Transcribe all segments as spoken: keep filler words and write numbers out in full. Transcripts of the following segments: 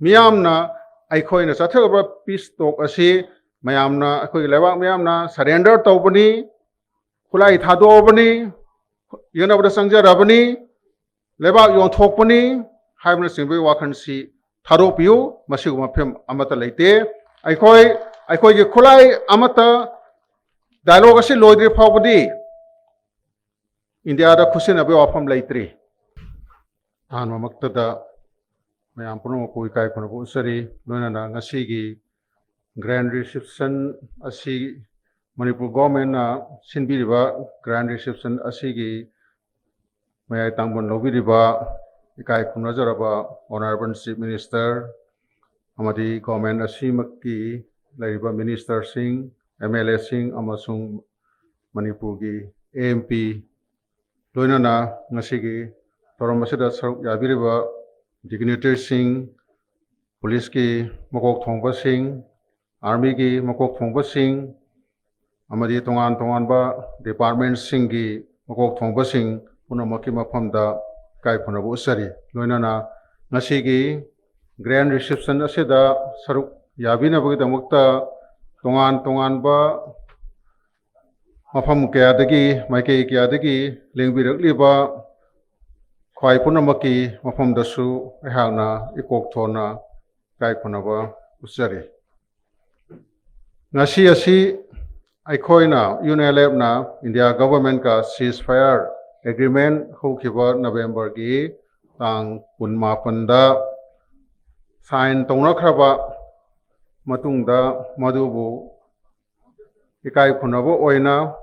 ꯃꯤꯌꯥꯝꯅ, ꯑꯩꯈꯣꯏꯅ ꯆꯠꯊꯔꯤꯕ peace talk ꯑꯁꯤ ꯃꯌꯥꯝꯅ, ꯑꯩꯈꯣꯏꯒꯤ ꯂꯩꯕꯥꯛ ꯃꯤꯌꯥꯝꯅ surrender ꯇꯧꯕꯅꯤ, ꯈꯨꯠꯂꯥꯏ ꯊꯥꯗꯣꯛꯑꯕꯅꯤ, ꯌꯦꯛꯅꯕꯗ ꯆꯪꯖꯔꯕꯅꯤ, ꯂꯩꯕꯥꯛ ꯌꯣꯟꯊꯣꯛꯄꯅꯤ ꯍꯥꯏꯕꯅꯆꯤꯡꯕꯒꯤ ꯋꯥꯈꯜꯁꯤ ꯊꯥꯗꯣꯛꯄꯤꯌꯨ꯫ ꯃꯁꯤꯒꯨꯝꯕ ꯐꯤꯕꯝ ꯑꯃꯠꯇ ꯂꯩꯇꯦ꯫ ꯑꯩꯈꯣꯏ, ꯑꯩꯈꯣꯏꯒꯤ ꯈꯨꯠꯂꯥꯏ ꯑꯃꯠꯇ, dialogue ꯑꯁꯤ ꯂꯣꯏꯗ꯭ꯔꯤ ꯐꯥꯎꯕꯗꯤ ꯏꯟꯗꯤꯌꯥꯗ ꯈꯨꯠꯁꯤꯟꯅꯕꯒꯤ ꯋꯥꯐꯝ ꯂꯩꯇ꯭ꯔꯤ꯫ ꯑꯍꯥꯟꯕꯃꯛꯇꯗ ꯃꯌꯥꯝ ꯄꯨꯝꯅꯃꯛꯄꯨ ꯏꯀꯥꯏ ꯈꯨꯝꯅꯕ ꯎꯠꯆꯔꯤ꯫ ꯂꯣꯏꯅꯅ ꯉꯁꯤꯒꯤ grand reception ꯑꯁꯤ, ꯃꯅꯤꯄꯨꯔ governmentꯅ ꯁꯤꯟꯕꯤꯔꯤꯕ grand reception ꯑꯁꯤꯒꯤ ꯃꯌꯥꯏ ꯇꯥꯡꯕꯟ ꯂꯧꯕꯤꯔꯤꯕ ꯏꯀꯥꯏ ꯈꯨꯝꯅꯖꯔꯕ Honourable Chief Minister ꯑꯃꯗꯤ government ꯑꯁꯤꯃꯛꯀꯤ ꯂꯩꯔꯤꯕ ministerꯁꯤꯡ, MLAꯁꯤꯡ ꯑꯃꯁꯨꯡ ꯃꯅꯤꯄꯨꯔꯒꯤ MP, ꯂꯣꯏꯅꯅ ꯉꯁꯤꯒꯤ ꯊꯧꯔꯝ ꯑꯁꯤꯗ ꯁꯔꯨꯛ ꯌꯥꯕꯤꯔꯤꯕ dignitaryꯁꯤꯡ, policeꯀꯤ ꯃꯀꯣꯛ ꯊꯣꯡꯕꯁꯤꯡ, armyꯒꯤ ꯃꯀꯣꯛ ꯊꯣꯡꯕꯁꯤꯡ ꯑꯃꯗꯤ ꯇꯣꯉꯥꯟ ꯇꯣꯉꯥꯟꯕ departmentꯁꯤꯡꯒꯤ ꯃꯀꯣꯛ ꯊꯣꯡꯕꯁꯤꯡ ꯄꯨꯝꯅꯃꯛꯀꯤ ꯃꯐꯝꯗ ꯏꯀꯥꯏ ꯈꯨꯝꯅꯕ ꯎꯠꯆꯔꯤ꯫ ꯂꯣꯏꯅꯅ ꯉꯁꯤꯒꯤ grand reception ꯑꯁꯤꯗ ꯁꯔꯨꯛ ꯌꯥꯕꯤꯅꯕꯒꯤꯗꯃꯛꯇ ꯇꯣꯉꯥꯟ ꯇꯣꯉꯥꯟꯕ ꯃꯐꯝ ꯀꯌꯥꯗꯒꯤ, ꯃꯥꯏꯀꯩ ꯀꯌꯥꯗꯒꯤ ꯂꯦꯡꯕꯤꯔꯛꯂꯤꯕ ꯈ꯭ꯋꯥꯏ ꯄꯨꯝꯅꯃꯛꯀꯤ ꯃꯐꯝꯗꯁꯨ ꯑꯩꯍꯥꯛꯅ ꯏꯀꯣꯛ ꯊꯣꯟꯅ ꯏꯀꯥꯏ ꯈꯨꯝꯅꯕ ꯎꯠꯆꯔꯤ꯫ ꯉꯁꯤ ꯑꯁꯤ ꯑꯩꯈꯣꯏꯅ, UNLFꯅ India governmentꯀ ceasefire agreement ꯍꯧꯈꯤꯕ Novemberꯒꯤ ꯇꯥꯡ ꯀꯨꯟꯃꯥꯄꯟꯗ sign ꯇꯧꯅꯈ꯭ꯔꯕ ꯃꯇꯨꯡꯗ, ꯃꯗꯨꯕꯨ ꯏꯀꯥꯏ ꯈꯨꯝꯅꯕ ꯑꯣꯏꯅ,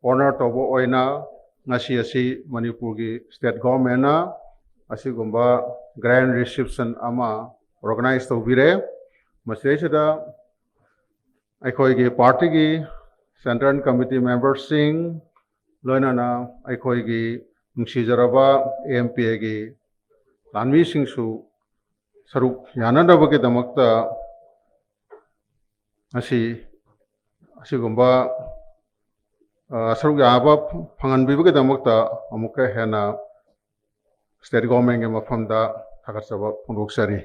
honour ꯇꯧꯕ ꯑꯣꯏꯅ ꯉꯁꯤ ꯑꯁꯤ ꯃꯅꯤꯄꯨꯔꯒꯤ state governmentꯅ ꯑꯁꯤꯒꯨꯝꯕ grand reception ꯑꯃ organize ꯇꯧꯕꯤꯔꯦ꯫ ꯃꯁꯤꯗꯩꯁꯤꯗ ꯑꯩꯈꯣꯏꯒꯤ partyꯒꯤ central committee memberꯁꯤꯡ, ꯂꯣꯏꯅꯅ ꯑꯩꯈꯣꯏꯒꯤ ꯅꯨꯡꯁꯤꯖꯔꯕ MPAꯒꯤ ꯂꯥꯟꯃꯤꯁꯤꯡꯁꯨ ꯁꯔꯨꯛ ꯌꯥꯅꯅꯕꯒꯤꯗꯃꯛꯇ ꯉꯁꯤ ꯑꯁꯤꯒꯨꯝꯕ, ꯑ, ꯁꯔꯨꯛ ꯌꯥꯕ ꯐꯪꯍꯟꯕꯤꯕꯒꯤꯗꯃꯛꯇ ꯑꯃꯨꯛꯀ ꯍꯦꯟꯅ state governmentꯀꯤ ꯃꯐꯝꯗ ꯊꯥꯒꯠꯆꯕ ꯐꯣꯡꯗꯣꯛꯆꯔꯤ꯫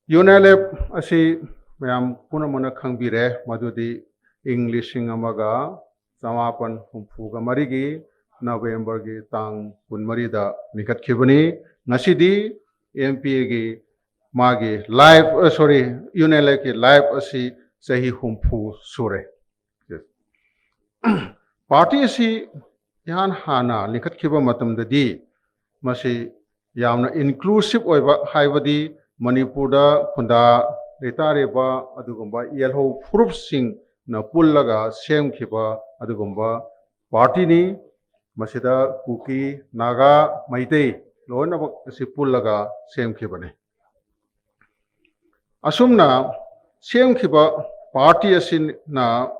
UNLF ꯑꯁꯤ ꯃꯌꯥꯝ ꯄꯨꯝꯅꯃꯛꯅ ꯈꯪꯕꯤꯔꯦ, ꯃꯗꯨꯗꯤ ꯏꯪ ꯂꯤꯁꯤꯡ ꯑꯃꯒ ꯆꯃꯥꯄꯟ ꯍꯨꯝꯐꯨꯒ ꯃꯔꯤꯒꯤ ꯅꯕꯦꯝꯕꯔꯒꯤ ꯇꯥꯡ ꯀꯨꯟꯃꯔꯤꯗ ꯂꯤꯡꯈꯠꯈꯤꯕꯅꯤ꯫ ꯉꯁꯤꯗꯤ MPAꯒꯤ ꯃꯥꯒꯤ life, sorry, UNLFꯀꯤ life ꯑꯁꯤ ꯆꯍꯤ ꯍꯨꯝꯐꯨ ꯁꯨꯔꯦ꯫ Party ꯑꯁꯤ ꯏꯍꯥꯟ ꯍꯥꯟꯅ ꯂꯤꯡꯈꯠꯈꯤꯕ ꯃꯇꯝꯗꯗꯤ ꯃꯁꯤ ꯌꯥꯝꯅ inclusive ꯑꯣꯏꯕ, ꯍꯥꯏꯕꯗꯤ ꯃꯅꯤꯄꯨꯔꯗ ꯈꯨꯟꯗꯥ ꯂꯩꯇꯥꯔꯤꯕ ꯑꯗꯨꯒꯨꯝꯕ ꯌꯦꯜꯍꯧ ꯐꯨꯔꯨꯞꯁꯤꯡꯅ ꯄꯨꯜꯂꯒ ꯁꯦꯝꯈꯤꯕ ꯑꯗꯨꯒꯨꯝꯕ partyꯅꯤ꯫ ꯃꯁꯤꯗ ꯀꯨꯀꯤ, ꯅꯥꯒꯥ, ꯃꯩꯇꯩ ꯂꯣꯏꯅꯃꯛ ꯑꯁꯤ ꯄꯨꯜꯂꯒ ꯁꯦꯝꯈꯤꯕꯅꯤ꯫ ꯑꯁꯨꯝꯅ ꯁꯦꯝꯈꯤꯕ party ꯑꯁꯤꯅ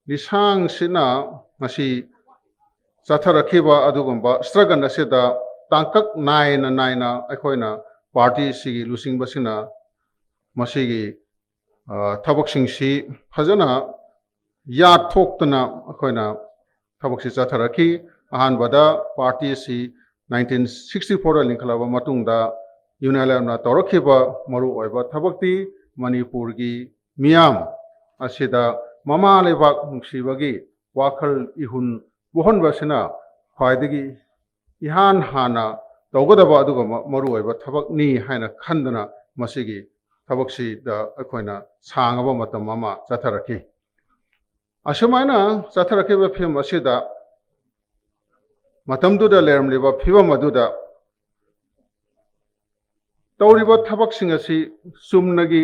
ꯂꯤꯁꯥꯡꯁꯤꯠꯅ ꯉꯁꯤ ꯆꯠꯊꯔꯛꯈꯤꯕ ꯑꯗꯨꯒꯨꯝꯕ struggle ꯑꯁꯤꯗ ꯇꯥꯡꯀꯛ ꯅꯥꯏꯅ ꯅꯥꯏꯅ ꯑꯩꯈꯣꯏꯅ partyꯁꯤꯒꯤ ꯂꯨꯆꯤꯡꯕꯁꯤꯡꯅ ꯃꯁꯤꯒꯤ, ꯑ, ꯊꯕꯛꯁꯤꯡꯁꯤ ꯐꯖꯅ ꯌꯥꯠꯊꯣꯛꯇꯅ ꯑꯩꯈꯣꯏꯅ ꯊꯕꯛꯁꯤ ꯆꯠꯊꯔꯛꯈꯤ꯫ ꯑꯍꯥꯟꯕꯗ party ꯑꯁꯤ nineteen sixty fourꯗ ꯂꯤꯡꯈꯠꯂꯕ ꯃꯇꯨꯡꯗ UNLFꯅ ꯇꯧꯔꯛꯈꯤꯕ ꯃꯔꯨꯑꯣꯏꯕ ꯊꯕꯛꯇꯤ ꯃꯅꯤꯄꯨꯔꯒꯤ ꯃꯤꯌꯥꯝ ꯑꯁꯤꯗ ꯃꯃꯥ ꯂꯩꯕꯥꯛ ꯅꯨꯡꯁꯤꯕꯒꯤ ꯋꯥꯈꯜ ꯏꯍꯨꯟ ꯄꯣꯛꯍꯟꯕꯁꯤꯅ ꯈ꯭ꯋꯥꯏꯗꯒꯤ ꯏꯍꯥꯟ ꯍꯥꯟꯅ ꯇꯧꯒꯗꯕ ꯑꯗꯨꯒꯨꯝꯕ ꯃꯔꯨꯑꯣꯏꯕ ꯊꯕꯛꯅꯤ ꯍꯥꯏꯅ ꯈꯟꯗꯨꯅ ꯃꯁꯤꯒꯤ ꯊꯕꯛꯁꯤꯗ ꯑꯩꯈꯣꯏꯅ ꯁꯥꯡꯉꯕ ꯃꯇꯝ ꯑꯃ ꯆꯠꯊꯔꯛꯈꯤ꯫ ꯑꯁꯨꯃꯥꯏꯅ ꯆꯠꯊꯔꯛꯈꯤꯕ ꯐꯤꯕꯝ ꯑꯁꯤꯗ ꯃꯇꯝꯗꯨꯗ ꯂꯩꯔꯝꯂꯤꯕ ꯐꯤꯕꯝ ꯑꯗꯨꯗ ꯇꯧꯔꯤꯕ ꯊꯕꯛꯁꯤꯡ ꯑꯁꯤ ꯆꯨꯝꯅꯒꯤ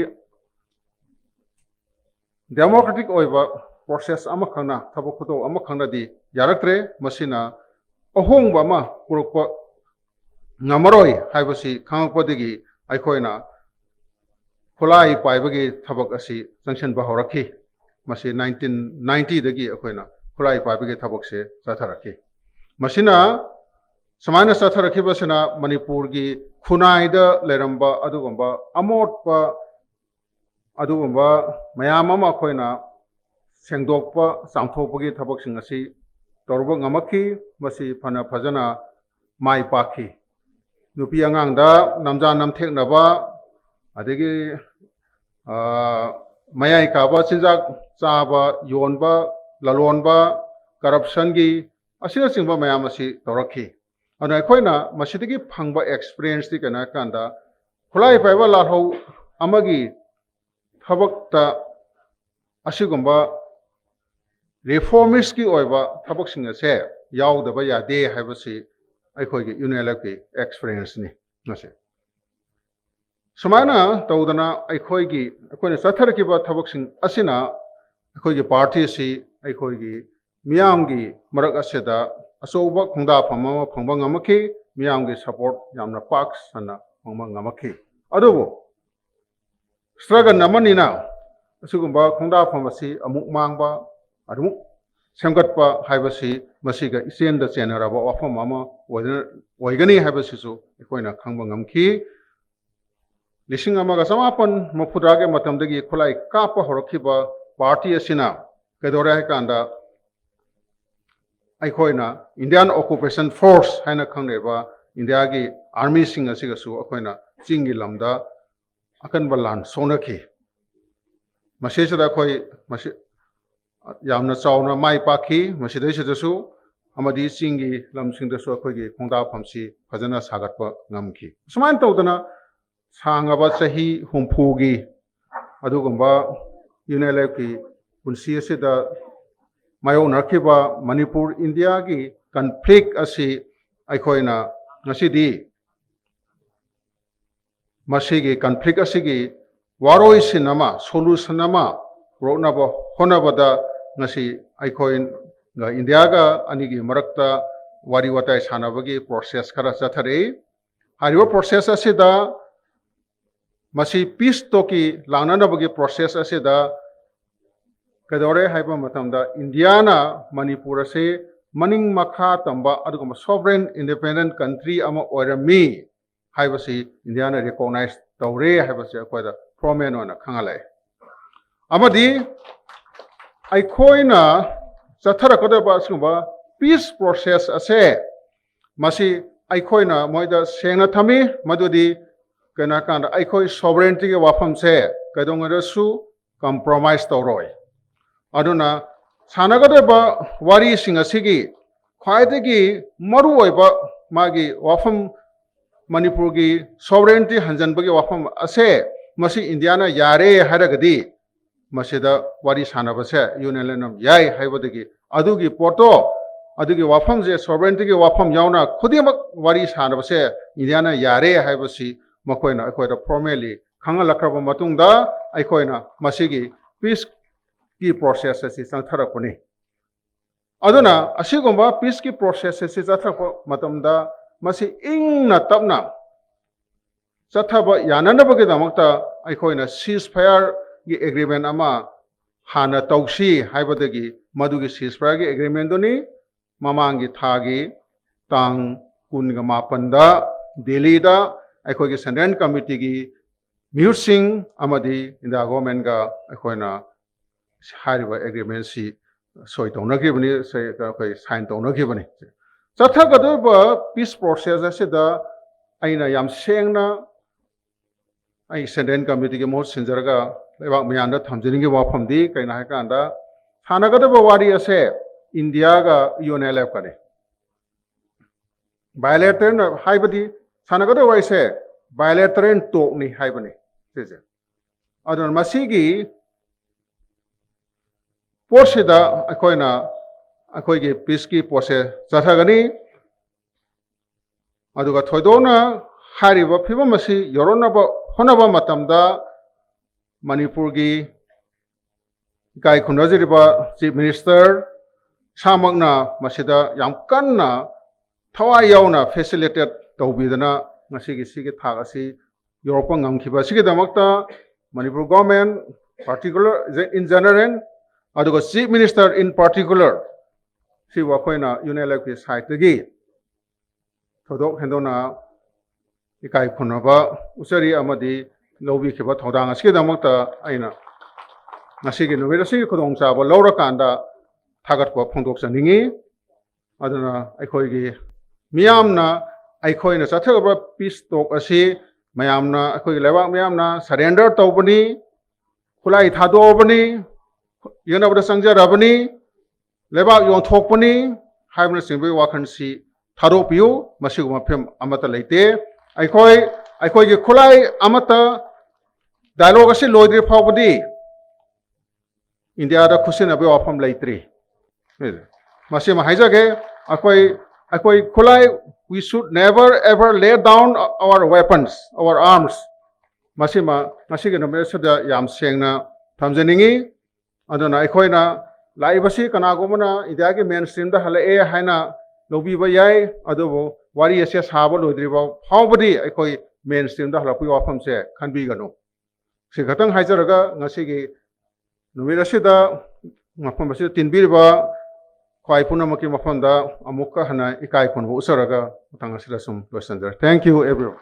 democratic ꯑꯣꯏꯕ process ꯑꯃꯈꯛꯅ, ꯊꯕꯛ ꯈꯨꯇꯧ ꯑꯃꯈꯛꯅꯗꯤ ꯌꯥꯔꯛꯇ꯭ꯔꯦ꯫ ꯃꯁꯤꯅ ꯑꯍꯣꯡꯕ ꯑꯃ ꯄꯨꯔꯛꯄ ꯉꯝꯃꯔꯣꯏ ꯍꯥꯏꯕꯁꯤ ꯈꯪꯂꯛꯄꯗꯒꯤ ꯑꯩꯈꯣꯏꯅ ꯈꯨꯠꯂꯥꯏ ꯄꯥꯏꯕꯒꯤ ꯊꯕꯛ ꯑꯁꯤ ꯆꯪꯁꯤꯟꯕ ꯍꯧꯔꯛꯈꯤ꯫ ꯃꯁꯤ nineteen ninetyꯗꯒꯤ ꯑꯩꯈꯣꯏꯅ ꯈꯨꯠꯂꯥꯏ ꯄꯥꯏꯕꯒꯤ ꯊꯕꯛꯁꯦ ꯆꯠꯊꯔꯛꯈꯤ꯫ ꯃꯁꯤꯅ ꯁꯨꯃꯥꯏꯅ ꯆꯠꯊꯔꯛꯈꯤꯕꯁꯤꯅ ꯃꯅꯤꯄꯨꯔꯒꯤ ꯈꯨꯟꯅꯥꯏꯗ ꯂꯩꯔꯝꯕ ꯑꯗꯨꯒꯨꯝꯕ ꯑꯃꯣꯠꯄ ꯑꯗꯨꯒꯨꯝꯕ ꯃꯌꯥꯝ ꯑꯃ ꯑꯩꯈꯣꯏꯅ ꯁꯦꯡꯗꯣꯛꯄ, ꯆꯥꯝꯊꯣꯛꯄꯒꯤ ꯊꯕꯛꯁꯤꯡ ꯑꯁꯤ ꯇꯧꯔꯨꯕ ꯉꯝꯃꯛꯈꯤ꯫ ꯃꯁꯤ ꯐꯅ ꯐꯖꯅ ꯃꯥꯏ ꯄꯥꯛꯈꯤ꯫ ꯅꯨꯄꯤ ꯑꯉꯥꯡꯗ ꯅꯝꯖꯥ ꯅꯝꯊꯦꯛꯅꯕ, ꯑꯗꯒꯤ ꯃꯌꯥꯏ ꯀꯥꯕ ꯆꯤꯟꯖꯥꯛ ꯆꯥꯕ, ꯌꯣꯟꯕ, ꯂꯂꯣꯟꯕ, ꯀꯔꯞꯁꯟꯒꯤ ꯑꯁꯤꯅꯆꯤꯡꯕ ꯃꯌꯥꯝ ꯑꯁꯤ ꯇꯧꯔꯛꯈꯤ꯫ ꯑꯗꯨꯅ ꯑꯩꯈꯣꯏꯅ ꯃꯁꯤꯗꯒꯤ ꯐꯪꯕ ꯑꯦꯛꯁꯄꯤꯔꯤꯌꯦꯟꯁꯇꯤ ꯀꯩꯅꯣ ꯍꯥꯏꯀꯥꯟꯗ, ꯈꯨꯠꯂꯥꯏ ꯄꯥꯏꯕ ꯂꯥꯜꯍꯧ ꯑꯃꯒꯤ ꯊꯕꯛꯇ ꯑꯁꯤꯒꯨꯝꯕ ꯔꯤꯐꯣꯔꯃꯤꯁꯀꯤ ꯑꯣꯏꯕ ꯊꯕꯛꯁꯤꯡ ꯑꯁꯦ ꯌꯥꯎꯗꯕ ꯌꯥꯗꯦ ꯍꯥꯏꯕꯁꯤ ꯑꯩꯈꯣꯏꯒꯤ ꯌꯨꯅꯤꯌꯟ ꯑꯦꯐꯀꯤ ꯑꯦꯛꯁꯄꯤꯔꯤꯌꯦꯟꯁꯅꯤ꯫ ꯃꯁꯤ ꯁꯨꯃꯥꯏꯅ ꯇꯧꯗꯅ ꯑꯩꯈꯣꯏꯒꯤ, ꯑꯩꯈꯣꯏꯅ ꯆꯠꯊꯔꯛꯈꯤꯕ ꯊꯕꯛꯁꯤꯡ ꯑꯁꯤꯅ ꯑꯩꯈꯣꯏꯒꯤ ꯄꯥꯔꯇꯤ ꯑꯁꯤ ꯑꯩꯈꯣꯏꯒꯤ ꯃꯤꯌꯥꯝꯒꯤ ꯃꯔꯛ ꯑꯁꯤꯗ ꯑꯆꯧꯕ ꯈꯣꯡꯗꯥꯐꯝ ꯑꯃ ꯐꯪꯕ ꯉꯝꯃꯛꯈꯤ, ꯃꯤꯌꯥꯝꯒꯤ ꯁꯄꯣꯔꯠ ꯌꯥꯝꯅ ꯄꯥꯛ ꯁꯟꯅ ꯐꯪꯕ ꯉꯝꯃꯛꯈꯤ꯫ ꯑꯗꯨꯕꯨ ꯁ꯭ꯇ꯭ꯔꯒꯜ ꯑꯃꯅꯤꯅ ꯑꯁꯤꯒꯨꯝꯕ ꯈꯣꯡꯗꯥꯐꯝ ꯑꯁꯤ ꯑꯃꯨꯛ ꯃꯥꯡꯕ, ꯑꯃꯨꯛ ꯁꯦꯝꯒꯠꯄ ꯍꯥꯏꯕꯁꯤ ꯃꯁꯤꯒ ꯏꯆꯦꯟꯗ ꯆꯦꯟꯅꯔꯕ ꯋꯥꯐꯝ ꯑꯃ ꯑꯣꯏꯗꯅ, ꯑꯣꯏꯒꯅꯤ ꯍꯥꯏꯕꯁꯤꯁꯨ ꯑꯩꯈꯣꯏꯅ ꯈꯪꯕ ꯉꯝꯈꯤ꯫ ꯂꯤꯁꯤꯡ ꯑꯃꯒ ꯆꯃꯥꯄꯟ ꯃꯔꯤꯐꯨꯇꯔꯥꯒꯤ ꯃꯇꯝꯗꯒꯤ ꯈꯨꯠꯂꯥꯏ ꯀꯥꯞꯄ ꯍꯧꯔꯛꯈꯤꯕ ꯄꯥꯔꯇꯤ ꯑꯁꯤꯅ ꯀꯩꯗꯧꯔꯦ ꯍꯥꯏ ꯀꯥꯟꯗ, ꯑꯩꯈꯣꯏꯅ ꯏꯟꯗꯤꯌꯥꯟ ꯑꯣꯀꯨꯄꯦꯁꯟ ꯐꯣꯔꯁ ꯍꯥꯏꯅ ꯈꯪꯅꯔꯤꯕ ꯏꯟꯗꯤꯌꯥꯒꯤ ꯑꯥꯔꯃꯤꯁꯤꯡ ꯑꯁꯤꯒꯁꯨ ꯑꯩꯈꯣꯏꯅ ꯆꯤꯡꯒꯤ ꯂꯝꯗ ꯑꯀꯟꯕ ꯂꯥꯟ ꯁꯣꯛꯅꯈꯤ꯫ ꯃꯁꯤꯁꯤꯗ ꯑꯩꯈꯣꯏ ꯃꯁꯤ ꯌꯥꯝꯅ ꯆꯥꯎꯅ ꯃꯥꯏ ꯄꯥꯛꯈꯤ꯫ ꯃꯁꯤꯗꯩꯁꯤꯗꯁꯨ ꯑꯃꯗꯤ ꯆꯤꯡꯒꯤ ꯂꯝꯁꯤꯡꯗꯁꯨ ꯑꯩꯈꯣꯏꯒꯤ ꯈꯣꯡꯗꯥꯐꯝꯁꯤ ꯐꯖꯅ ꯁꯥꯒꯠꯄ ꯉꯝꯈꯤ꯫ ꯁꯨꯃꯥꯏꯅ ꯇꯧꯗꯅ ꯁꯥꯡꯉꯕ ꯆꯍꯤ ꯍꯨꯝꯐꯨꯒꯤ ꯑꯗꯨꯒꯨꯝꯕ ꯌꯨꯅꯤꯌꯟ ꯑꯦꯐꯀꯤ ꯄꯨꯟꯁꯤ ꯑꯁꯤꯗ ꯃꯥꯌꯣꯛꯅꯔꯛꯈꯤꯕ ꯃꯅꯤꯄꯨꯔ ꯏꯟꯗꯤꯌꯥꯒꯤ ꯀꯟꯐ꯭ꯂꯤꯛ ꯑꯁꯤ ꯑꯩꯈꯣꯏꯅ ꯉꯁꯤꯗꯤ ꯃꯁꯤꯒꯤ ꯀꯟꯐ꯭ꯂꯤꯛ ꯑꯁꯤꯒꯤ ꯋꯥꯔꯣꯏꯁꯤꯟ ꯑꯃ, ꯁꯣꯂꯨꯁꯟ ꯑꯃ ꯄꯨꯔꯛꯅꯕ ꯍꯣꯠꯅꯕꯗ ꯉꯁꯤ ꯑꯩꯈꯣꯏꯒ ꯏꯟꯗꯤꯌꯥꯒ ꯑꯅꯤꯒꯤ ꯃꯔꯛꯇ ꯋꯥꯔꯤ ꯋꯥꯇꯥꯏ ꯁꯥꯟꯅꯕꯒꯤ ꯄ꯭ꯔꯣꯁꯦꯁ ꯈꯔ ꯆꯠꯊꯔꯛꯏ꯫ ꯍꯥꯏꯔꯤꯕ ꯄ꯭ꯔꯣꯁꯦꯁ ꯑꯁꯤꯗ ꯃꯁꯤ ꯄꯤꯁ ꯇꯣꯛꯀꯤ ꯂꯥꯛꯅꯅꯕꯒꯤ ꯄ꯭ꯔꯣꯁꯦꯁ ꯑꯁꯤꯗ ꯀꯩꯗꯧꯔꯦ ꯍꯥꯏꯕ ꯃꯇꯝꯗ ꯏꯟꯗꯤꯌꯥꯅ ꯃꯅꯤꯄꯨꯔ ꯑꯁꯤ ꯃꯅꯤꯡ ꯃꯈꯥ ꯇꯝꯕ ꯑꯗꯨꯒꯨꯝꯕ ꯁꯣꯚꯔꯦꯟ ꯏꯟꯗꯤꯄꯦꯟꯗꯦꯟ ꯀꯟꯇ꯭ꯔꯤ ꯑꯃ ꯑꯣꯏꯔꯝꯃꯤ ꯍꯥꯏꯕꯁꯤ ꯏꯟꯗꯤꯌꯥꯅ ꯔꯤꯀꯣꯛꯅꯥꯏꯖ ꯇꯧꯔꯦ ꯍꯥꯏꯕꯁꯤ ꯑꯩꯈꯣꯏꯗ ꯐꯣꯔꯃꯦꯜ ꯑꯣꯏꯅ ꯈꯪꯍꯜꯂꯛꯑꯦ꯫ ꯑꯃꯗꯤ ꯑꯩꯈꯣꯏꯅ ꯆꯠꯊꯔꯛꯀꯗꯕ ꯑꯁꯤꯒꯨꯝꯕ ꯄꯤꯁ ꯄ꯭ꯔꯣꯁꯦꯁ ꯑꯁꯦ ꯃꯁꯤ ꯑꯩꯈꯣꯏꯅ ꯃꯣꯏꯗ ꯁꯦꯡꯅ ꯊꯝꯃꯤ, ꯃꯗꯨꯗꯤ ꯀꯩꯅꯣ ꯍꯥꯏꯀꯥꯟꯗ ꯑꯩꯈꯣꯏ sovereigntyꯒꯤ ꯋꯥꯐꯝꯁꯦ ꯀꯩꯗꯧꯉꯩꯗꯁꯨ compromise ꯇꯧꯔꯣꯏ꯫ ꯑꯗꯨꯅ ꯁꯥꯟꯅꯒꯗꯧꯔꯤꯕ ꯋꯥꯔꯤꯁꯤꯡ ꯑꯁꯤꯒꯤ ꯈ꯭ꯋꯥꯏꯗꯒꯤ ꯃꯔꯨꯑꯣꯏꯕ ꯃꯥꯒꯤ ꯋꯥꯐꯝ, ꯃꯅꯤꯄꯨꯔꯒꯤ sovereignty ꯍꯟꯖꯟꯕꯒꯤ ꯋꯥꯐꯝ ꯑꯁꯦ ꯃꯁꯤ ꯏꯟꯗꯤꯌꯥꯅ ꯌꯥꯔꯦ ꯍꯥꯏꯔꯒꯗꯤ ꯃꯁꯤꯗ ꯋꯥꯔꯤ ꯁꯥꯟꯅꯕꯁꯦ Union Land of ꯌꯥꯏ ꯍꯥꯏꯕꯗꯒꯤ ꯑꯗꯨꯒꯤ ꯄꯣꯠꯇꯣ, ꯑꯗꯨꯒꯤ ꯋꯥꯐꯝꯁꯦ, sovereigntyꯒꯤ ꯋꯥꯐꯝ ꯌꯥꯎꯅ ꯈꯨꯗꯤꯡꯃꯛ ꯋꯥꯔꯤ ꯁꯥꯟꯅꯕꯁꯦ ꯏꯟꯗꯤꯌꯥꯅ ꯌꯥꯔꯦ ꯍꯥꯏꯕꯁꯤ ꯃꯈꯣꯏꯅ ꯑꯩꯈꯣꯏꯗ formally ꯈꯪꯍꯜꯂꯛꯈ꯭ꯔꯕ ꯃꯇꯨꯡꯗ ꯑꯩꯈꯣꯏꯅ ꯃꯁꯤꯒꯤ peaceꯀꯤ process ꯑꯁꯤ ꯆꯪꯊꯔꯛꯄꯅꯤ꯫ ꯑꯗꯨꯅ ꯑꯁꯤꯒꯨꯝꯕ peaceꯀꯤ process ꯑꯁꯤ ꯆꯠꯊꯔꯛꯄ ꯃꯇꯝꯗ ꯃꯁꯤ ꯏꯪꯅ ꯇꯞꯅ ꯆꯠꯊꯕ ꯌꯥꯅꯅꯕꯒꯤꯗꯃꯛꯇ ꯑꯩꯈꯣꯏꯅ ceasefireꯒꯤ agreement ꯑꯃ ꯍꯥꯟꯅ ꯇꯧꯁꯤ ꯍꯥꯏꯕꯗꯒꯤ ꯃꯗꯨꯒꯤ ceasefireꯒꯤ agreementꯗꯨꯅꯤ ꯃꯃꯥꯡꯒꯤ ꯊꯥꯒꯤ ꯇꯥꯡ ꯀꯨꯟꯒ ꯃꯥꯄꯟꯗ ꯗꯦꯜꯂꯤꯗ ꯑꯩꯈꯣꯏꯒꯤ Central Committeeꯒꯤ ꯃꯤꯍꯨꯠꯁꯤꯡ ꯑꯃꯗꯤ ꯏꯟꯗꯤꯌꯥ governmentꯒ ꯑꯩꯈꯣꯏꯅ ꯍꯥꯏꯔꯤꯕ agreementꯁꯤ ꯁꯣꯏ ꯇꯧꯅꯈꯤꯕꯅꯤ, ꯁꯣꯏ-, ꯑꯩꯈꯣꯏ sign ꯇꯧꯅꯈꯤꯕꯅꯤ꯫ ꯆꯠꯊꯒꯗꯧꯔꯤꯕ peace process ꯑꯁꯤꯗ ꯑꯩꯅ ꯌꯥꯝ ꯁꯦꯡꯅ ꯑꯩ Central Committeeꯒꯤ ꯃꯍꯨꯠ ꯁꯤꯟꯖꯔꯒ ꯂꯩꯕꯥꯛ ꯃꯤꯌꯥꯝꯗ ꯊꯝꯖꯅꯤꯡꯉꯤꯕ ꯋꯥꯐꯝꯗꯤ ꯀꯩꯅꯣ ꯍꯥꯏꯀꯥꯟꯗ ꯁꯥꯟꯅꯒꯗꯕ ꯋꯥꯔꯤ ꯑꯁꯦ ꯏꯟꯗꯤꯌꯥꯒ UNLFꯀꯅꯤ꯫ Bilateral ꯍꯥꯏꯕꯗꯤ ꯁꯥꯟꯅꯒꯗꯕ ꯋꯥꯔꯤꯁꯦ bilateral talkꯅꯤ ꯍꯥꯏꯕꯅꯤ ꯁꯤꯁꯦ꯫ ꯑꯗꯨꯅ ꯃꯁꯤꯒꯤ ꯄꯣꯠꯁꯤꯗ ꯑꯩꯈꯣꯏꯅ ꯑꯩꯈꯣꯏꯒꯤ peaceꯀꯤ ꯄꯣꯠꯁꯦ ꯆꯠꯊꯒꯅꯤ꯫ ꯑꯗꯨꯒ ꯊꯣꯏꯗꯣꯛꯅ ꯍꯥꯏꯔꯤꯕ ꯐꯤꯕꯝ ꯑꯁꯤ ꯌꯧꯔꯛꯅꯕ ꯍꯣꯠꯅꯕ ꯃꯇꯝꯗ ꯃꯅꯤꯄꯨꯔꯒꯤ ꯏꯀꯥꯏ ꯈꯨꯝꯅꯖꯔꯤꯕ Chief Minister ꯏꯁꯥꯃꯛꯅ ꯃꯁꯤꯗ ꯌꯥꯝ ꯀꯟꯅ ꯊꯋꯥꯏ ꯌꯥꯎꯅ facilitate ꯇꯧꯕꯤꯗꯅ ꯉꯁꯤꯒꯤ ꯁꯤꯒꯤ ꯊꯥꯛ ꯑꯁꯤ ꯌꯧꯔꯛꯄ ꯉꯝꯈꯤꯕ ꯑꯁꯤꯒꯤꯗꯃꯛꯇ Manipur government particular, in general, ꯑꯗꯨꯒ Chief Minister in particular, ꯁꯤꯕꯨ ꯑꯩꯈꯣꯏꯅ UNLFꯀꯤ sideꯇꯒꯤ ꯊꯣꯏꯗꯣꯛ ꯍꯦꯟꯗꯣꯛꯅ ꯏꯀꯥꯏ ꯈꯨꯝꯅꯕ ꯎꯠꯆꯔꯤ ꯑꯃꯗꯤ ꯂꯧꯕꯤꯈꯤꯕ ꯊꯧꯗꯥꯡ ꯑꯁꯤꯒꯤꯗꯃꯛꯇ ꯑꯩꯅ ꯉꯁꯤꯒꯤ ꯅꯨꯃꯤꯠ ꯑꯁꯤꯒꯤ ꯈꯨꯗꯣꯡꯆꯥꯕ ꯂꯧꯔꯀꯥꯟꯗ ꯊꯥꯒꯠꯄ ꯐꯣꯡꯗꯣꯛꯆꯅꯤꯡꯏ꯫ ꯑꯗꯨꯅ ꯑꯩꯈꯣꯏꯒꯤ ꯃꯤꯌꯥꯝꯅ ꯑꯩꯈꯣꯏꯅ ꯆꯠꯊꯒꯗꯕ peace talk ꯑꯁꯤ ꯃꯌꯥꯝꯅ, ꯑꯩꯈꯣꯏꯒꯤ ꯂꯩꯕꯥꯛ ꯃꯤꯌꯥꯝꯅ surrender ꯇꯧꯕꯅꯤ, ꯈꯨꯠꯂꯥꯏ ꯊꯥꯗꯣꯛꯑꯕꯅꯤ, ꯌꯦꯡꯅꯕꯗ ꯆꯪꯖꯔꯕꯅꯤ, ꯂꯩꯕꯥꯛ ꯌꯣꯟꯊꯣꯛꯄꯅꯤ ꯍꯥꯏꯕꯅꯆꯤꯡꯕꯒꯤ ꯋꯥꯈꯜꯁꯤ ꯊꯥꯗꯣꯛꯄꯤꯌꯨ꯫ ꯃꯁꯤꯒꯨꯝꯕ ꯐꯤꯕꯝ ꯑꯃꯠꯇ ꯂꯩꯇꯦ꯫ ꯑꯩꯈꯣꯏ, ꯑꯩꯈꯣꯏꯒꯤ ꯈꯨꯠꯂꯥꯏ ꯑꯃꯠꯇ, dialogue ꯑꯁꯤ ꯂꯣꯏꯗ꯭ꯔꯤ ꯐꯥꯎꯕꯗꯤ ꯏꯟꯗꯤꯌꯥꯗ ꯈꯨꯠꯁꯤꯟꯅꯕꯒꯤ ꯋꯥꯐꯝ ꯂꯩꯇ꯭ꯔꯤ꯫ ꯃꯁꯤꯃ ꯍꯥꯏꯖꯒꯦ, ꯑꯩꯈꯣꯏ, ꯑꯩꯈꯣꯏ ꯈꯨꯠꯂꯥꯏ, we should never ever lay down our weapons, our arms꯫ ꯃꯁꯤꯃ ꯉꯁꯤꯒꯤ ꯅꯨꯃꯤꯠ ꯑꯁꯤꯗ ꯌꯥꯝ ꯁꯦꯡꯅ ꯊꯝꯖꯅꯤꯡꯉꯤ꯫ ꯑꯗꯨꯅ ꯑꯩꯈꯣꯏꯅ ꯂꯥꯛꯏꯕꯁꯤ ꯀꯅꯥꯒꯨꯝꯕꯅ ꯏꯟꯗꯤꯌꯥꯒꯤ main streamꯗ ꯍꯜꯂꯛꯑꯦ ꯍꯥꯏꯅ ꯂꯧꯕꯤꯕ ꯌꯥꯏ, ꯑꯗꯨꯕꯨ ꯋꯥꯔꯤ ꯑꯁꯦ ꯁꯥꯕ ꯂꯣꯏꯗ꯭ꯔꯤꯕ ꯐꯥꯎꯕꯗꯤ ꯑꯩꯈꯣꯏ main streamꯗ ꯍꯜꯂꯛꯄꯒꯤ ꯋꯥꯐꯝꯁꯦ ꯈꯟꯕꯤꯒꯅꯨ꯫ ꯁꯤ ꯈꯛꯇꯪ ꯍꯥꯏꯖꯔꯒ ꯉꯁꯤꯒꯤ ꯅꯨꯃꯤꯠ ꯑꯁꯤꯗ ꯃꯐꯝ ꯑꯁꯤꯗ ꯇꯤꯟꯕꯤꯔꯤꯕ ꯈ꯭ꯋꯥꯏ ꯄꯨꯝꯅꯃꯛꯀꯤ ꯃꯐꯝꯗ ꯑꯃꯨꯛꯀ ꯍꯟꯅ ꯏꯀꯥꯏ ꯈꯨꯝꯅꯕ ꯎꯠꯆꯔꯒ ꯃꯇꯥꯡ ꯑꯁꯤꯗ ꯁꯨꯝ ꯂꯣꯏꯁꯤꯟꯖꯔꯦ꯫ Thank you, everyone.